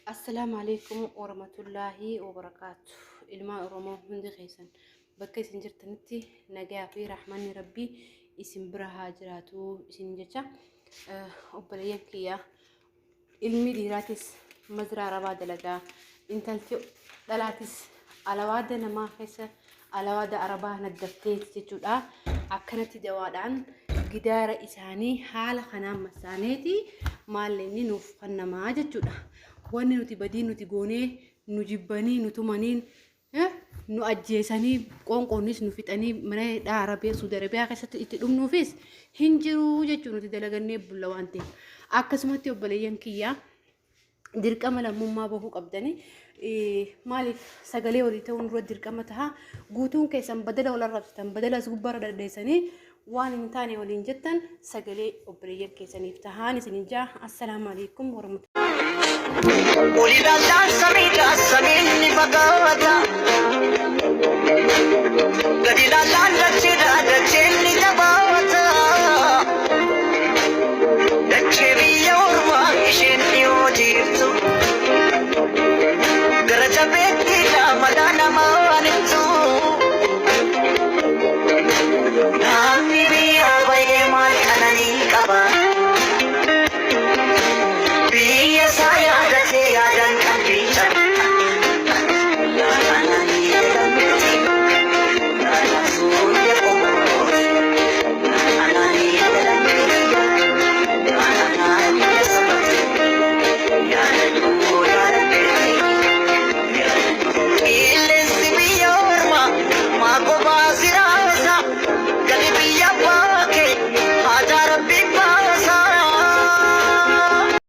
Assalaamu alaikum warahmatullaahi wabarakaatu. Ilmaan Oromoo hundi keessan bakka isin jirtanitti nagayaa fi rahmanni Rabbii isin bira haa jiraatu isin jecha. Obboleeyyan kiyyaa, ilmi dhiiraatis mazraa arabaa dalagaa, intalti dhalaatis alawaada namaa keessa alawaada arabaa naddaftee jechuudha. Akkanatti dawaadhaan gidaara isaanii haala kanaan massaaneeti maalleenni nuuf kennamaa jechuudha. Wanni nuti badii nuti goonee nu jibbanii nu tumaniin, nu ajjeesanii, qoonqoonis nu fixanii mana hidhaa Arabiyaa Suudi Arabiyaa keessatti itti dhumnuufis hin jiru jechuudha, nuti dalagannee bulla waan ta'eef. Akkasumatti obboleeyyan kiyyaa, dirqama lammummaa bahuu qabdanii. Maaliif sagalee walii ta'uun dura dirqama taha? Guutuun keessan badala wal arrabsitan, badala as gubbaarra dhadheessanii waan hin taane waliin jettan, sagalee obboleeyyan keessaniif tahaan isinin jaa. Assalaamu alaikum warahmatullahi. Ol ilaallaan samiidha, samiin ni fagaata. Gad ilaallaan dacheedha,